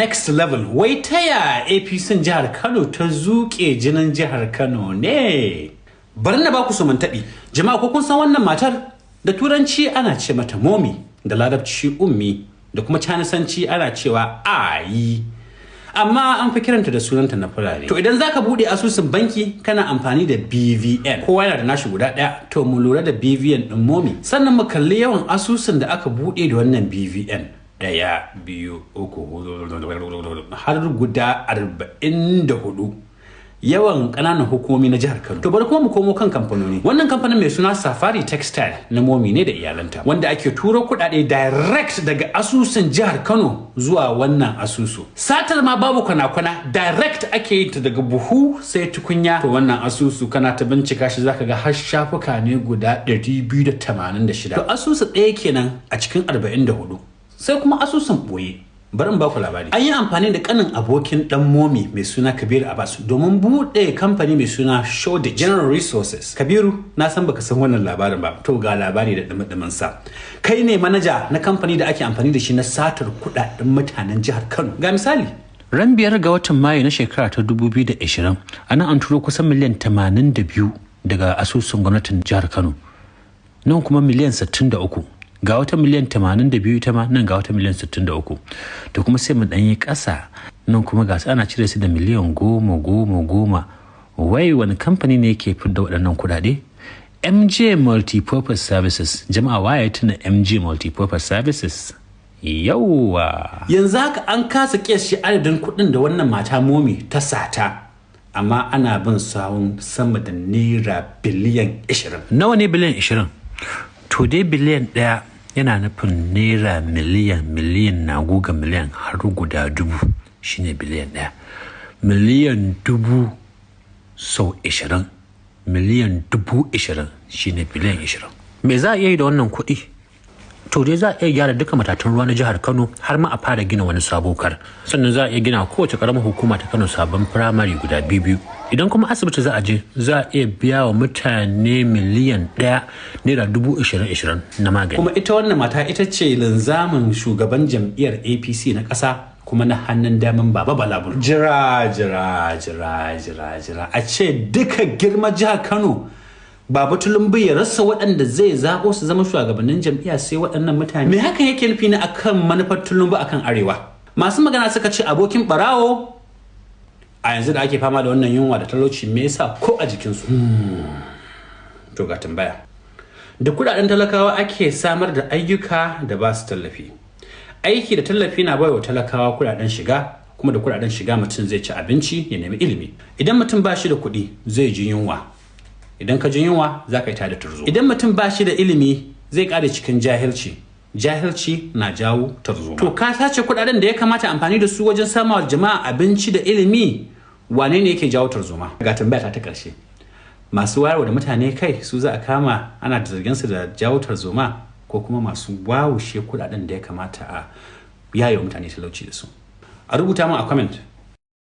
Next level, wai taya APC jihar Kano ta zuke jinin jihar Kano ne? Bari na baku su taɓi. Jama'a, ko kun san wannan matar? Da Turanci ana ce mata Momi, da Larabci Ummi, da kuma Canisanci ana cewa Ayi. Amma an fi kiranta da sunanta na Fulani. To idan zaka bude asusun banki, kana amfani da BVN. Kowa yana da nashi guda ɗaya. To mu lura da BVN ɗin Momi. Sannan mu kalli yawan asusun da aka bude da wannan BVN. Ɗaya, biyu, uku, hudu, har guda 44. Yawan ƙananan hukumomi na jihar Kano. To bari kuma mu komo kan kamfanoni. Wannan kamfanin mai suna Safari Textile na Momi ne da iyalanta, wanda ake turo kuɗaɗe direct daga asusun jihar Kano zuwa wannan asusu. Satar ma babu kwana-kwana, direct ake yin ta daga buhu sai tukunya. To wannan asusu, kana ta bincika shi, zaka ga har shafuka ne guda 286. To asusu ɗaya kenan a cikin 44. Sai kuma asusun ɓoye. Bari in baku labari. An yi amfani da kanin abokin dan Momi mai suna Kabiru Abbas domin buɗe kamfani mai suna Show the General Resources. Kabiru, na san baka san wannan labarin ba. To ga labari da dumi sa. Kai ne manaja na kamfani da ake amfani da shi na satar kuɗaɗen mutanen jihar Kano. Ga misali. Ran 5 ga watan Mayu na shekara ta 2020, ana an turo kusan miliyan 82 daga asusun gwamnatin jihar Kano. Nan kuma miliyan 63. Ga wata miliyan 82 ita ma nan, ga wata miliyan 63. To kuma sai mu dan yi ƙasa, nan kuma ga su ana cire su da miliyan goma goma goma. Wai wani kamfani ne ke fidda waɗannan kuɗaɗe? MJ Multipurpose Services. Jama'a, waye tuna MJ Multipurpose Services? Yauwa. Yanzu haka an kasa shi adadin kuɗin da wannan mata Momi ta sata, amma ana bin sawun sama da naira biliyan 20. Nawa ne biliyan 20? To dai biliyan 1 yana nufin naira miliyan miliyan na guga miliyan har guda 1000, shine biliyan 1. Miliyan 1000 sau 20, miliyan 20,000, shine biliyan 20. Me za a iya yi da wannan kuɗi? To dai za a iya gyara duka matatun ruwa na jihar Kano, har ma a fara gina wani sabo kar. Sannan za a iya gina kowace karamar hukuma ta Kano sabon firamare guda biyu. Idan kuma asibiti za a je, za a iya biya wa mutane miliyan 1 naira 20,000 20 na magani. Kuma ita wannan mata ita ce linzamin shugaban jam'iyyar APC na ƙasa, kuma na hannun daman Baba Balabur. Jira, jira, jira, jira, jira. A ce duka girma jihar Kano, Baba Tulumbu ya rasa waɗanda zai zaɓo su zama shugabannin jam'iyya sai waɗannan mutane. Me hakan yake nufi ne akan manufar Tulumbu akan Arewa? Masu magana suka ce abokin ɓarawo, a yanzu da ake fama da wannan yunwa da talauci, me yasa ko a jikinsu? To ga tambaya. Da kudaden talakawa ake samar da ayyuka da ba su tallafi. Aiki da tallafi na baiwa talakawa kudaden shiga, kuma da kudaden shiga mutum zai ci abinci, ya nemi ilimi. Idan mutum ba shi da kuɗi, zai ji yunwa. Idan ka ji yunwa, za ka yi tada tarzoma. Idan mutum ba shi da ilimi, zai ƙare cikin jahilci. Jahilci na jawo tarzoma. To ka sace kudaden da ya kamata amfani da su wajen samawa jama'a abinci da ilimi, wane ne yake jawo tarzoma? Ga tambaya ta ƙarshe. Masu wayarwa da mutane kai su za a kama ana da zargin su da jawo tarzoma, ko kuma masu wawushe kudaden da ya kamata a yaye mutane talauci da su? A rubuta min a comment.